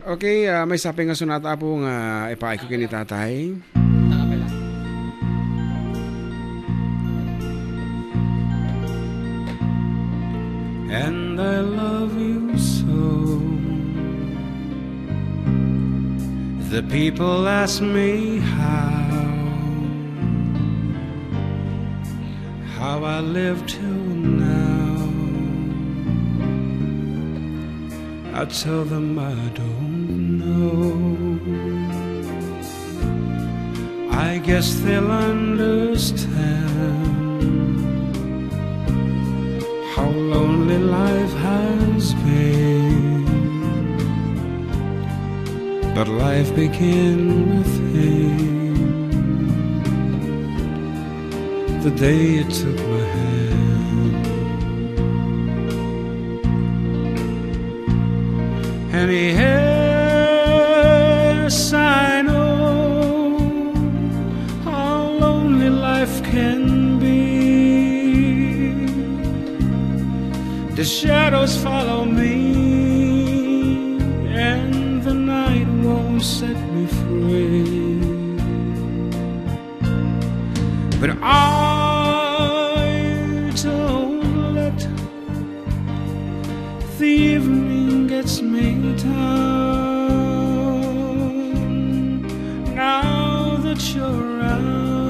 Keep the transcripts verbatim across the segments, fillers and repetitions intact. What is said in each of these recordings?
Okay, ah, maysa pay nga sonata, Apo, nga ipaayko ken ni Tatay. And I love you so. The people ask me how, how I live till now. I tell them I don't know. I guess they'll understand how lonely life has been. But life began with him the day you took my hand. And yes, I know how lonely life can be. The shadows follow me, and the night won't set me free. But I don't let the evening gets me down now that you're around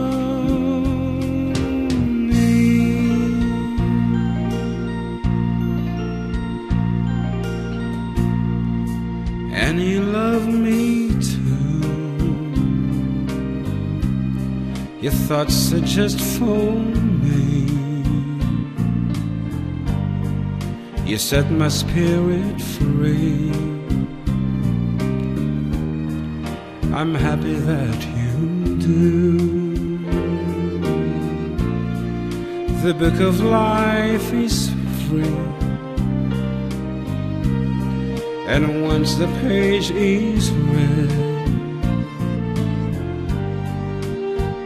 me. And you love me too. Your thoughts are just for me. You set my spirit free. I'm happy that you do. The book of life is free. And once the page is read,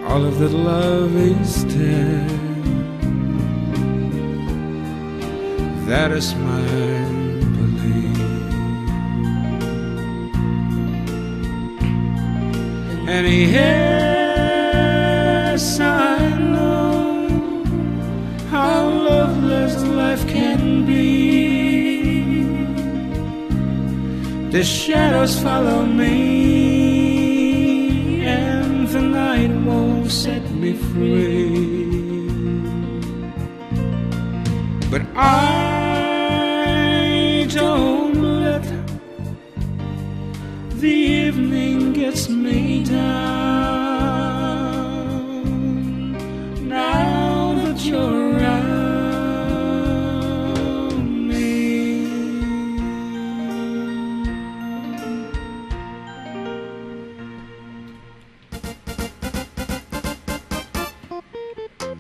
all of that love is dead. That is my belief. And yes, I know how loveless life can be. The shadows follow me, and the night won't set me free. But I don't let the evening gets me down now that you're around me.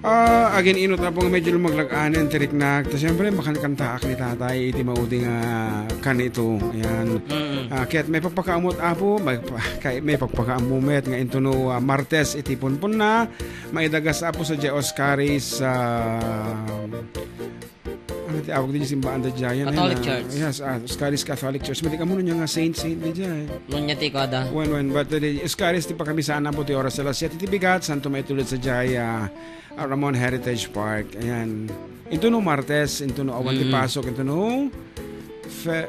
Ah, agin-inut, Apo, nga medyo lumaglag-anen ti riknak. Ta, siyempre, makankantaak ni Tatay iti maudi nga kanito. Ayan. Mm-mm. Ah, ket maipakpakaammo't, Apo, maipa-, kay, maipakpakaammo met nga intono, ah, Martes iti punpunna, maidagas, Apo, sadiay Oscaris, ah, ano ti awag ti simbaanda diay? Catholic Church. Yes, ah, Oscaris Catholic Church. Matik ammo no ania nga saint, saint diay. No ania ti kuada? Wen, wen, but the Oscaris ti pakamisaanna, Apo, ti oras alas siete ti bigat, santo maitulod sadiay, ah, ah, Ramon Heritage Park. Ayan. Intono Martes, intono awan ti Mm. pasok, intono Fe-,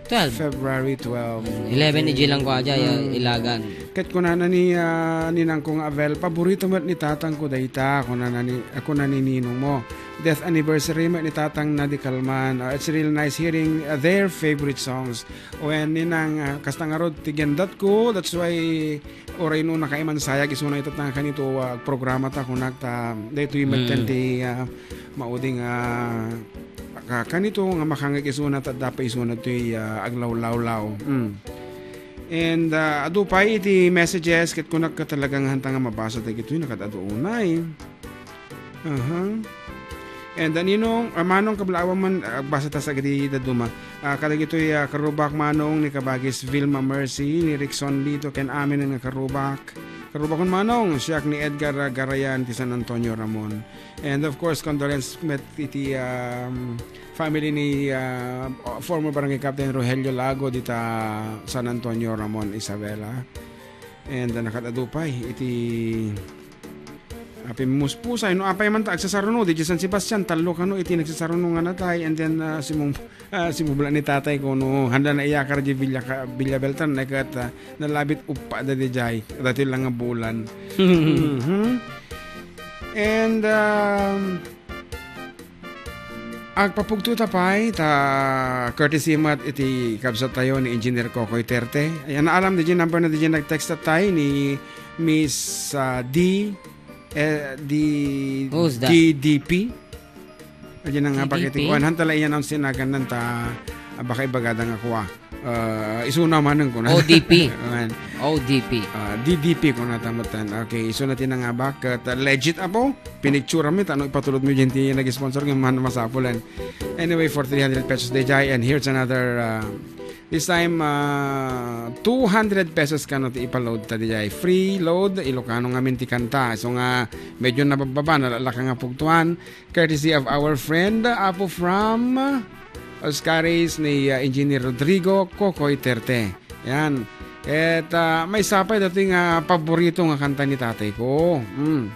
Twelve. February twelve. Eleven iti lang kua diay, ah, Mm. Ilagan. Ket kunana ni, ah, ninangko nga, "Avel, paborito met ni tatangko dayta," kunana ni, ah, kuna ni ninongmo. "Death anniversary met ni tatangna di kalman. Ah, it's really nice hearing, ah, their favorite songs." Wen, ninang, ah, kasta ngarud ti gendatko, that's why uray no nakaimansayag isuna ita nga kanito, ah, programa ta, kunak ta, daytoy metten Mm. ti, ah, maudi nga, ah, ka-, kanito nga makangeg isuna ta adda pay isuna toy, ah, aglawlawlaw. Mm. And, ah, adu pay iti messages, ket kunak ket talaga nga hanta nga mabasa dagitoy, nakad-adu unay. Aha. And, ah, Ninong, ah, Manong, kablaawan man, ah, agbasa ta sagdi dadduma. Ah, kadagitoy, ah, karrubak, Manong, ni Kabagis Vilma Mercy, ni Rickson Lito, ken amin nga karrubak. Rubakon manong, siak ni Edgar Garayan ti San Antonio Ramon. And of course, condolence met iti, um, family ni, uh, former Barangay Captain Rogelio Lago dita San Antonio Ramon, Isabela. And, uh, nakatadu pay iti, uh, pimmuspusay. No apay man ta agsasaruno, di San Sebastian, tallo kano iti nagsasaruno nga natay. And then, uh, simum-, Ah, simubla ni tatay ko no, handa na iyakar di Villa, Villa Beltran, na ket, ah, nalabit uppa da di jay. Dati lang nga bulan. Mhm. And, um, agpapugto ta pay, ta courtesy met iti kabsat tayo ni Engineer Kokoy Terte. Ayan, naalam di number na di nag-text tayo ni Miss, ah, D, eh, di Who's that? D D P. Ayan nga, bakit D D P? Ikuan, hantala iyan ang sinagan nan ta, ah, baka ibagada nga kuwa. Ah, isuna maneng kuna. O D P. Ayan. O D P. Ah, D D P kuna tamutan. Okay, isuna ti nangabak. Ket, ah, legit apo. Pinicture mi, tano ipatulod mo dyan ti nag-sponsor nga man masapulan. Anyway, for three hundred pesos, D J, and here's another, ah, this time, ah, two hundred pesos kano ti ipaload ta, D J. Free load, Ilocano ngamin ti kanta. So nga, medyo nabababa, nalalaka nga pugtuan. Courtesy of our friend, Apo from Oscaris ni, uh, Engineer Rodrigo Kokoy Terte. Yan. Ket, uh, may sapay dati nga paborito nga kanta ni tatay ko. Mm.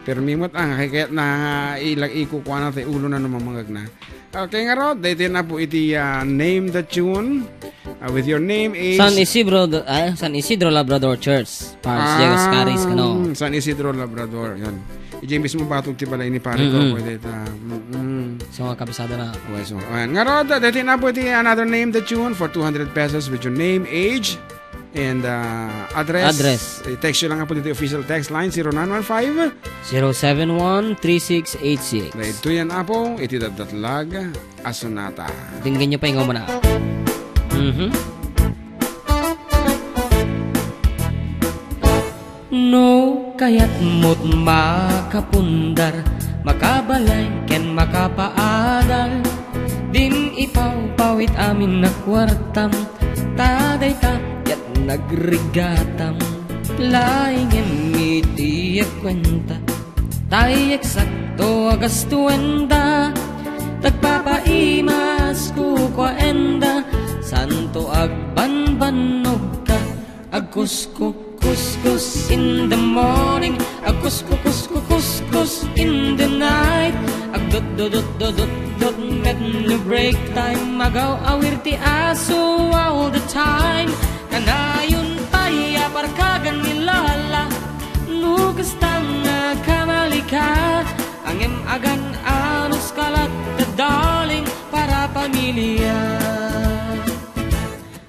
Pero mimot ang kay kayat na ilag ikukuana ti ulo na no mamangag na. Okay nga rod, daytoy na po iti, uh, name the tune. Ah, with your name is San Isidro, ah, San Isidro Labrador Church. Parish, Ah, Oscaris, kano? San Isidro Labrador, yan. Ijay mismo batog ti balay ni pare ko, Mm-mm. Pwede ta. Mm-mm. So, nga kabisado na. Okay, so, ayan. Nga rod, dati na po iti another name the tune for two hundred pesos with your name, age, and, ah, address. Address. I-text nyo lang po dito official text line, zero nine one five. Zero seven one three six eight six. Dahil ito yan, apo, iti datdatlag. A sonata. Dinggen nyo pa yung umuna. Mhm. No kayat mo't makapundar, makabalay ken makapaadal, dim ipawpawit amin a kuartam, ta dayta ket nagrigatam. Laingem iti a kuenta, tay eksakto a gastuenda, tagpapaimas kukuaenda, santo agbanbannogka. Agkusko, kuskus in the morning, agkusko, kusko, kuskus in the night, agdot, dodot, dodot, dot, met no break time, agaw-awir ti aso all the time. Kanayon pay a parkagan ni Lola, no kasta nga kamalika, ngem agan-anos ka latta, darling, para pamilya.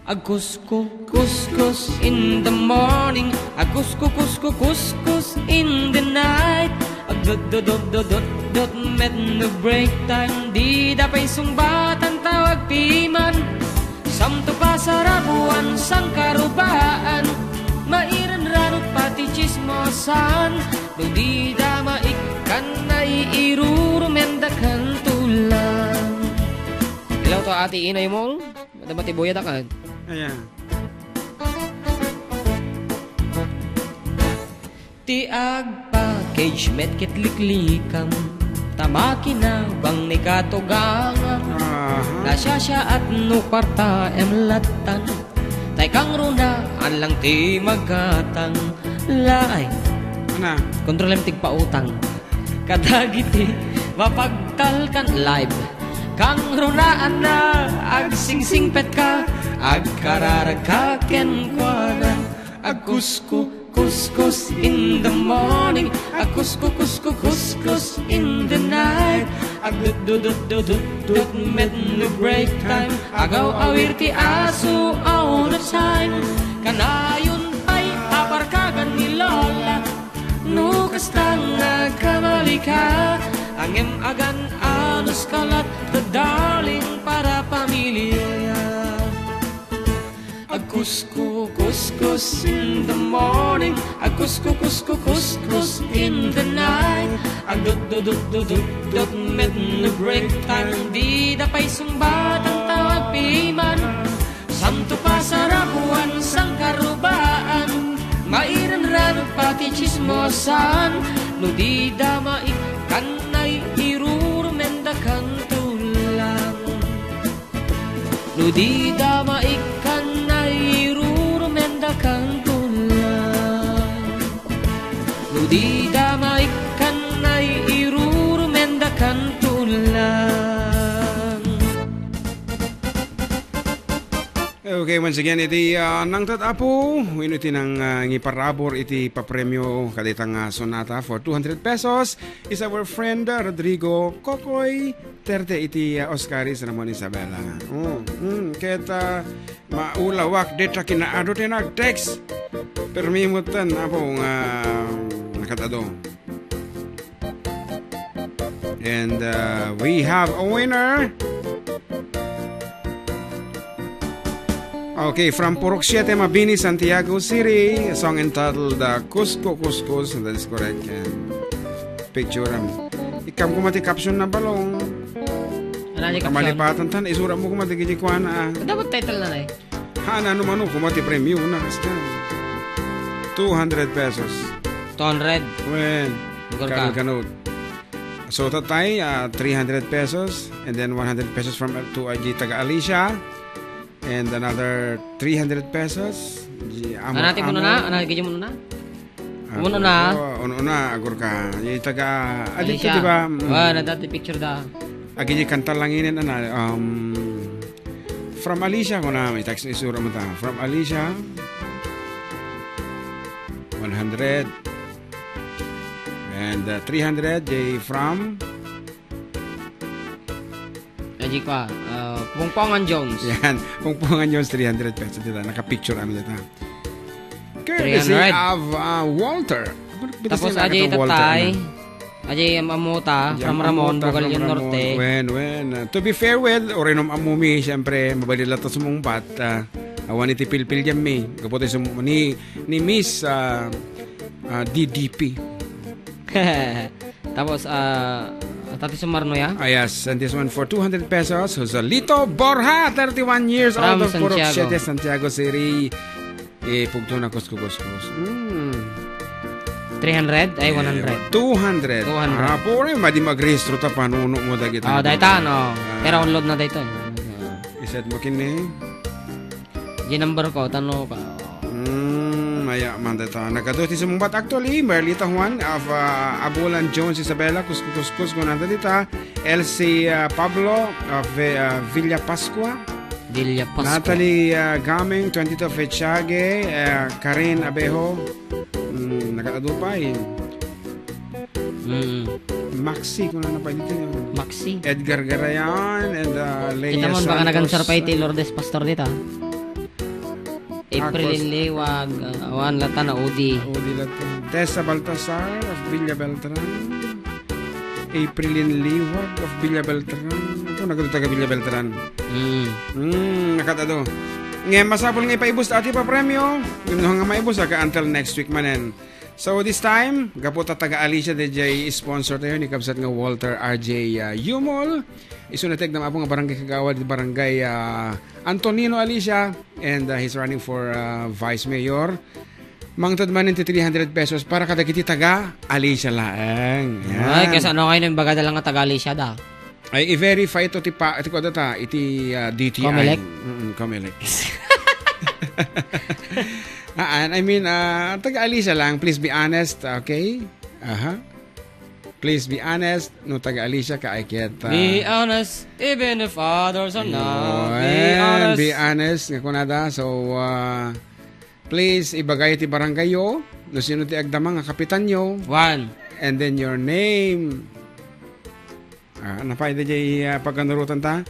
Agkusko, kuskus in the morning, agkusko, kusko, kuskus in the night, agdot, dot, dot, met, met no break time, di da pay sungbatan tawag piman. Santo pasarabuan, sangkarubaan, mairanranok pati tsismosan, no di da maikkan, naiirurumen da kantulan. Hello to Ate Inay Mong. Mada mati buya da kan. Ayan. Ti agpackage met ket liklikam, ta makinabang ni katugangam. Aha. Nasiasiaat no kuartaem lattan, tay kangrunaan lang ti magatang. Laay. Ana? Kontrolem ti agpautang. Kadagiti mapagtalkan live. Kangrunaan na agsingsingpetka, agkararagka kenkuana. Agkusko, kuskus in the morning, agkusko, kusko, kuskus in the night. Agdudududududut, met no break time, agaw-awir ti aso all the time. Kanayon pay a parkagan ni Lola, no kasta nga kamalika, ngem agan-anos ka latta, darling, para pamilya. Agkusko, kuskus in the morning, agkusko, kusko, kuskus in the night. Agdudududududut, met no break time, di da pay sungbatan tawag piman. Santo pasarabuan, sangkarubaan, mairanranok pati Chismosan, no di da maikkan ay irurmenda kan tulang. No di da maikkan ay irurmenda kan tulang. No di da maikkan ay irurmenda kan tulang. Okay, once again, iti, ah, nangted apo, wenno iti nang, ah, ngiparabur iti papremio kadayta nga sonata for two hundred pesos is our friend, ah, Rodrigo Kokoy Terte iti, ah, Oscaris Ramon Isabela. Oh, mm, ket, ah, maulawak dita kinaadu ti nag-text. Permi mo tan, apo, nga nakatado. And, uh, we have a winner. Okay, from Purok Siete, Mabini, Santiago City, a song entitled, uh, Kusko Kuskus, and that is correct. And picture, um, ikam koma ti caption na balong. Ano, di caption? Kamalipatan tan, isura mo koma ti gigi kuan, ah. Dapat title na, eh. Haan, ano mano, koma ti premio na, kasta. Two hundred pesos. Two hundred. Wen, Igor ka. Kanod, kanod. So, tatay, ah, three hundred pesos, and then one hundred pesos from, to, ah, di taga Alicia, and another three hundred pesos. Di amo, Anati mo amo. Na? Anati mo na? Ah, Uno na. Oo, uno na, agur ka. Yung taga, ah, dito, Alicia. Di ba? Mm. Wa, na dati picture da. Agi di kanta lang inin, ana, um, from Alicia, kuna, may text isura mo ta. From Alicia, one hundred. And, uh, three hundred, di from Aji kwa, uh, Pongpongan Jones. Yan, Pongpongan Jones, three hundred pesos dita. Naka-picture kami dita. Courtesy Three hundred. Of, uh, Walter. Tapos, Walter, aji tatay, ano? Aji am-, amuta, Aji from am-, Ramon, amuta, Bugallon from Ramon. Norte. Wen, wen. Uh, to be fair with, uray no am-, amumi, siyempre, mabalin la ta sumungbat, uh, awan iti pilpil yan, mi. Kaputi sum-, ni, ni Miss, uh, uh, D D P. Tapos, ah, tati sumarno ya? Ah, yes, and this one for two hundred pesos, Joselito Borja, thirty-one years old From of Purok Santiago. Siete, Santiago City. Eh, pugto na kuskus-kuskus. Mm. Three hundred? Ay, Eh, one hundred. Two hundred. Two hundred. Ah, puro yung madi magrehistro ta panuno mo dagiti. Ah, dayta, no? Ah. Pero unload na dayta. Iset mo kini. Di number ko, tano ka. Mm, maya man dita. Nagadu ti sumungbat actually, Merlita Juan of, uh, Abulan Jones Isabela, Kuskus, Kuskus, kunanta dita, Elsie, uh, Pablo of, uh, Villa Pascua. Villa Pascua. Natalie, uh, Gaming, twenty-two of Echage, uh, Karen Abejo. Mm, nagadu pa eh. Mm. Maxi, kung ano pa dito yun. Maxi. Edgar Garayan and, uh, Leia Kita mo, baka Santos. Nagansar pa iti Lourdes Pastor dito. April Tapos, Liwag, uh, awan lata na Udi. Udi lata. Tessa Baltasar of Villa Beltran. April Liwag of Villa Beltran. Ito, nagadu taga Villa Beltran. Mm. Mm, nakatado. Ngayon, masapul nga ipaibus ati pa premyo. Yung nga maibus, aka until next week manen. So this time, gapu ta taga Alicia, D J sponsor tayo ni Kabsat nga Walter R J, ah, Yumol. Isu na tek na apo nga barangay kagawad, barangay, ah, Antonino Alicia, and, ah, he's running for, ah, vice mayor. Mangted man ti three hundred pesos para kadagiti taga Alicia laeng. Yan. Ay, kaysa ano kayo nang bagada lang nga taga Alicia da? Ay, i-verify to ti pa, ti kuwan ta, iti, ah, D T I. Comelec? Mm, Comelec. Ah, and I mean, ah, taga Alicia lang, please be honest, okay? Aha. Please be honest, no taga Alicia ka, ay kiyata. Be honest, even if others are not. Be Ayun, honest. Be honest, nga kunada. So, ah, please, ibagay ti barangay yo, no sino ti agdama nga kapitan yo. One. And then your name. Ah, napay da jay, ah, pagkanurutan ta.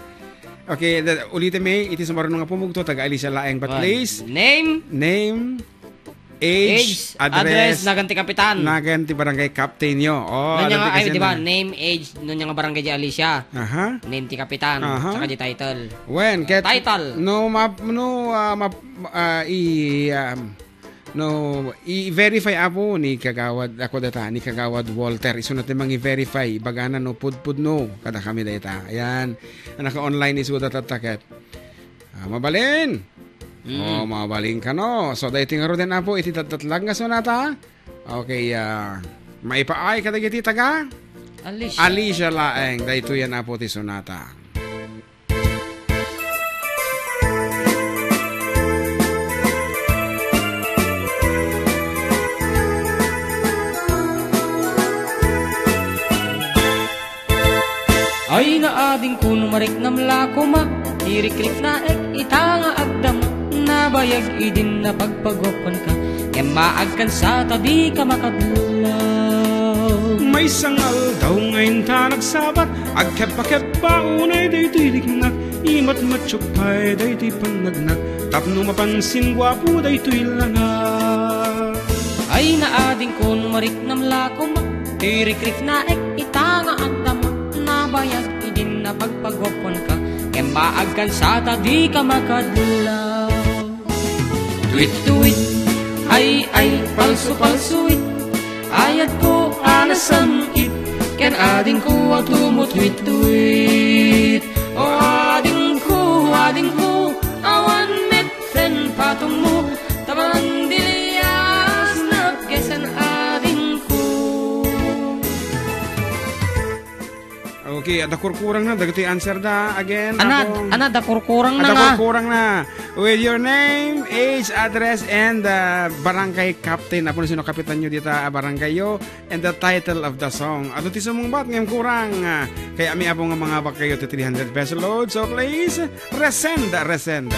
Okay, da, ulitin mi, iti sumaruno nga pumugto, taga Alicia laeng, but One. Please, Name. Name, age, Age, address, address, nagan ti kapitan. Nagan ti barangay captain yo. Oh, Nanya ano nga, ti ay, kasi di ba? Na? Name, age, no nga barangay di Alicia. Aha. Name ti kapitan, Aha. Saka di title. When, ket, Title. No, ma, no, ah, ma, ah, i, um, No, i-verify apo ni Kagawad, ako data, ni Kagawad Walter. Isu na ti mangi-verify, ibagana no pudpudno, kada kami dayta. Ayan, naka-online isu data taket. Ah, mabalin! Mm. Oh, mabalin kano. So, daytoy ngaruden, Apo, iti tattatlag nga sonata. Okay, ah, maipaay kadagiti taga Alicia. Alicia laeng. Daytoy yan, Apo, ti sonata. Ay, naadingko no mariknam la koma, ti rikriknaek ita nga agdama, nabayag idin napagpaguapuanka, ngem maagkan sa ta dika makadlaw. Maysa nga aldaw nga inta nagsabat, agkebba-kebba unay daytoy riknak, imatmatyo pay daytoy pannagnak, tapno mapansin guapo daytoy langak. Ay, naadingko no mariknam la koma, ti rikriknaek ita nga agdama, nabayag idin napagpaguapuanka, ngem maagkan sa ta dika makadlaw. Tuwit-tuwit, ay, ay, palso-palsuit, ayatko a nasam-it, ken adingko a tumutwit-twit. O adingko, adingko, awan metten patongmo, ta barandilias napgesen adingko. Okay, adda kurkurang na, dagiti answer da. Again, Ana, akong ana, da kurkurang na adda nga. Kurkurang na. With your name, age, address, and, uh, barangay captain. Apo, no sino kapitan nyo dita, ah, barangay yo, and the title of the song. Adu ti sumungbat, ngem kurang, ah, kay ami apo nga mangabak kayo ti three hundred peso load. So please, resend, resend.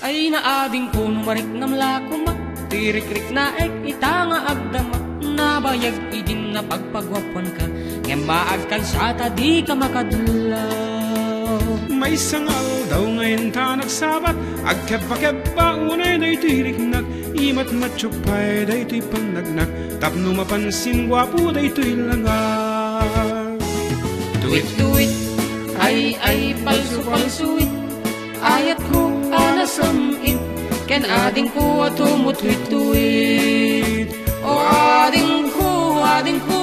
Ay, naadingko no mariknam la koma, ti rikriknaek ita nga agdama, nabayag idin napagpaguapuanka, ngem maagkan sa ta dika makadlaw. Maysa nga aldaw nga inta nagsabat, agkebba-kebba unay daytoy riknak, imatmatyo pay daytoy pannagnak, tapno mapansin guapo daytoy langak. Tuwit-tuwit, ay, ay, palso-palsuit, ayatko a nasam-it, ken adingko a tumutwit-twit. O adingko, adingko,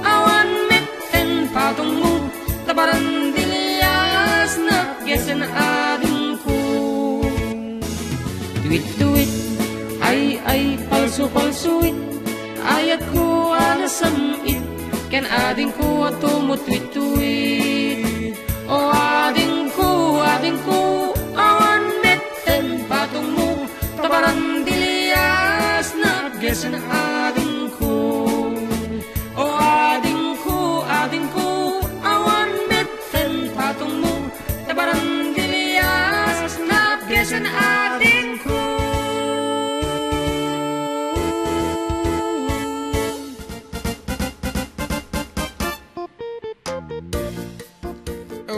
awan metten patongmo, ta barandilias napgesen adingko. Tuwit-tuwit, ay, ay, palso-palsuit, ayatko a nasam-it, ken adingko a tumutwit-twit. O adingko, adingko, awan metten patongmo, ta barandilias napgesen adingko. O adingko, adingko, awan metten patongmo, ta barandilias napgesen adingko.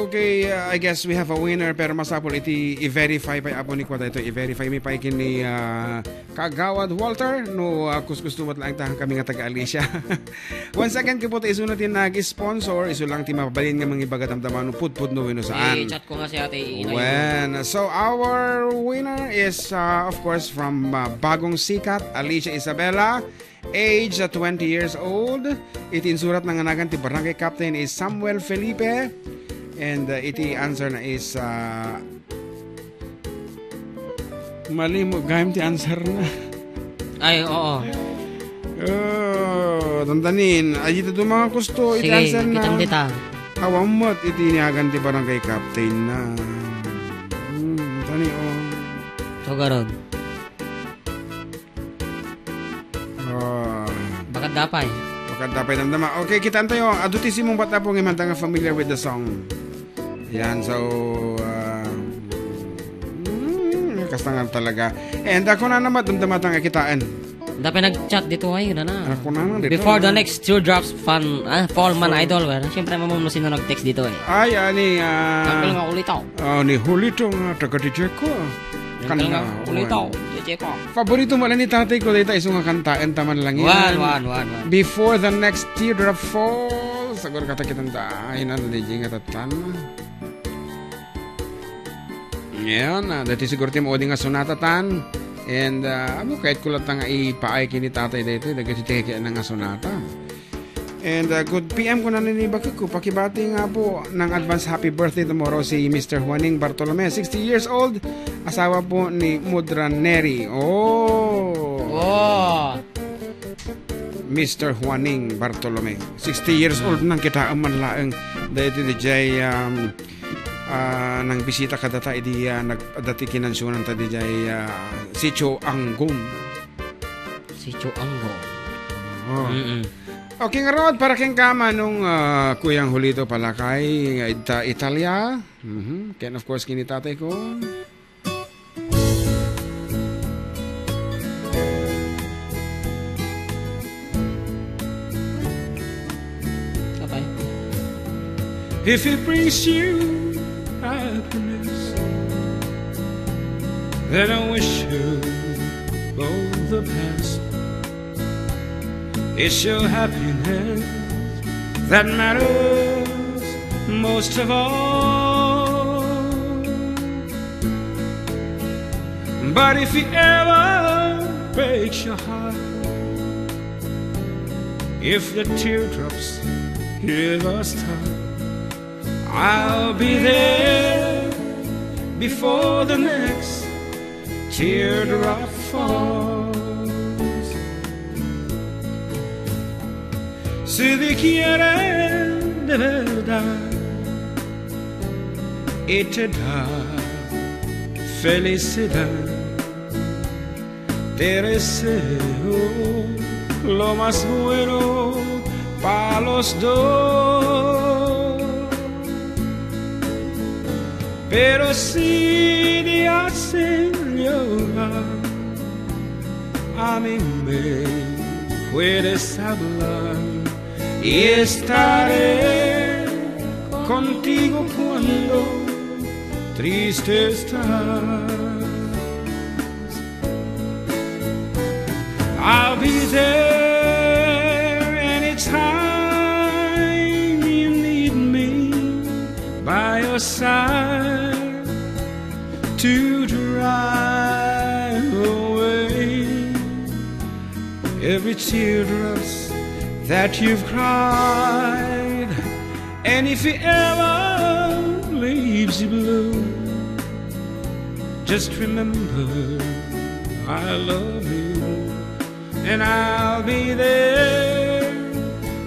Okay, uh, I guess we have a winner, pero masapul iti i-verify pay, apo, ni kuwa daytoy. I-verify mi pay ken ni, uh, Kagawad Walter, no, uh, kuskusto met laeng ta kami nga taga Alicia. Once again, kaputi, isu na ti nag-sponsor, isu lang ti mabalin nga mangibaga, damdama no pudpudno wenno saan. I-chat ko nga si Ate Ina. Wen, so our winner is, uh, of course, from, uh, Bagong Sikat, Alicia Isabela, age, uh, twenty years old. Iti insurat na nga nagan ti barangay captain is Samuel Felipe. And, uh, iti answer na is, uh, Mali mo, gayam ti answer na. Ay, oo. Oh, tantanin, ay, ito itong mga kusto, iti Sige, answer na. Kitang dita. Awan mo, iti iniagan ti barangay captain na. Hmm, tani, oh. So, garod. Ah. Baka dapay. Baka dapay, damdama. Okay, kitaan tayo. Adu ti simong bata po nga manta nga familiar with the song. Yan, so, ah, mm, kasta nga talaga. And ako na naman, damdama ta nga kitaan. Dapay nag-chat dito ay, yun na na. Ako na naman dito. Before the next Teardrops Fun, ah, Fall Man Idol, well, siyempre, mamam no sino nag-text dito eh. Ay, ani, ah, Tanggal nga ulitaw. Ah, ni Julito nga taga D J ko. Tanggal nga ulitaw, D J ko. Paborito mo lang ni tatay ko, dito iso nga kantaen taman lang yan. Wan, wan, wan, wan. Before the next teardrop falls, agor kata kitang daan, ano, D J nga tatan. Ngayon, ah, dati siguro ti maudi nga sonata tan. And, ah, amo, kahit ko lang nga ipaay kini tatay dito, dagiti teke na nga sonata. And, uh, good P M ko na ni bakit ko. Pakibati nga po ng advance happy birthday tomorrow si Mister Juaning Bartolome, sixty years old, asawa po ni Mudra Neri. Oh! Oh! Mister Juaning Bartolome, sixty years old nang kita man laeng. Dahil iti dijay, um, ah, nang bisita kadata idi, ah, nag-, dati kinansunan ta dijay, ah, Sitio Anggong. Sitio Anggong. Oh. Mm-mm. Okay, ngarud, para ken ka, Manong, ah, Kuyang Julito Palakay, nga ita Italia. Mhm. Ken, of course, kini tatay ko. Okay. If it brings you happiness, then I wish you all the best. It's your happiness that matters most of all. But if it ever breaks your heart, if the teardrops ever start, I'll be there before the next teardrop falls. Si Dios quiere de verdad y te da felicidad. Te deseo lo más bueno pa los dos. Pero si te hacen llorar, a mí me puedes hablar y estaré contigo cuando triste estás. I'll be there anytime you need me by your side to drive away every teardrops that you've cried. And if he ever leaves you blue, just remember I love you, and I'll be there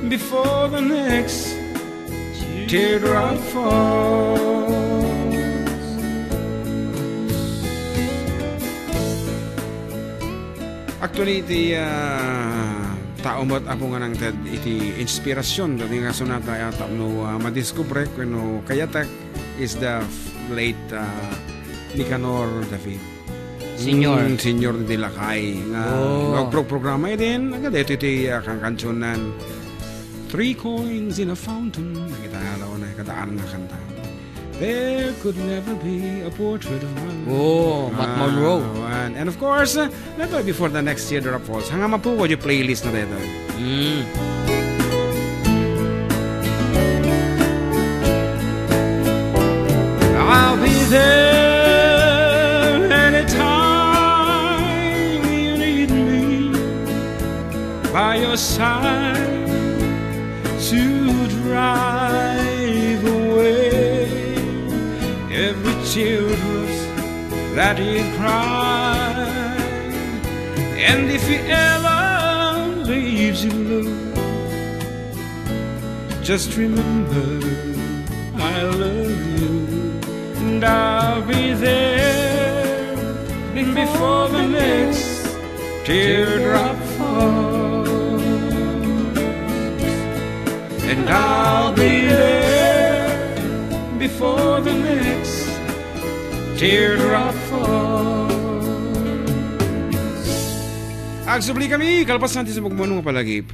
before the next teardrop falls. Actually, iti, ah, tao met, Apo, nga nangted iti inspirasyon dagiti nga sonata, ah, tapno, ah, madiskubre wenno kayatek is the late, ah, Nicanor David. Senior. Mm, Senior de Lakay nga Oh. nagpro-programa idin, nga daytoy iti, ah, kankansionan, Three Coins in a Fountain. Nakita nga daw na, kadaan nga kanta. There could never be a portrait of my love. Oh, Matt Ah, Monro. One. And of course, uh, never before the next teardrop falls. Hanga mapukaw yung playlist na dito. Mm. I'll be there anytime you need me by your side to drive away every teardrop that you cried. And if he ever leaves you, love, just remember I love you, and I'll be there before the next teardrop falls. And I'll be there before the next teardrop falls. Agsubli kami, kalpasan ti sumagmamano nga palagip.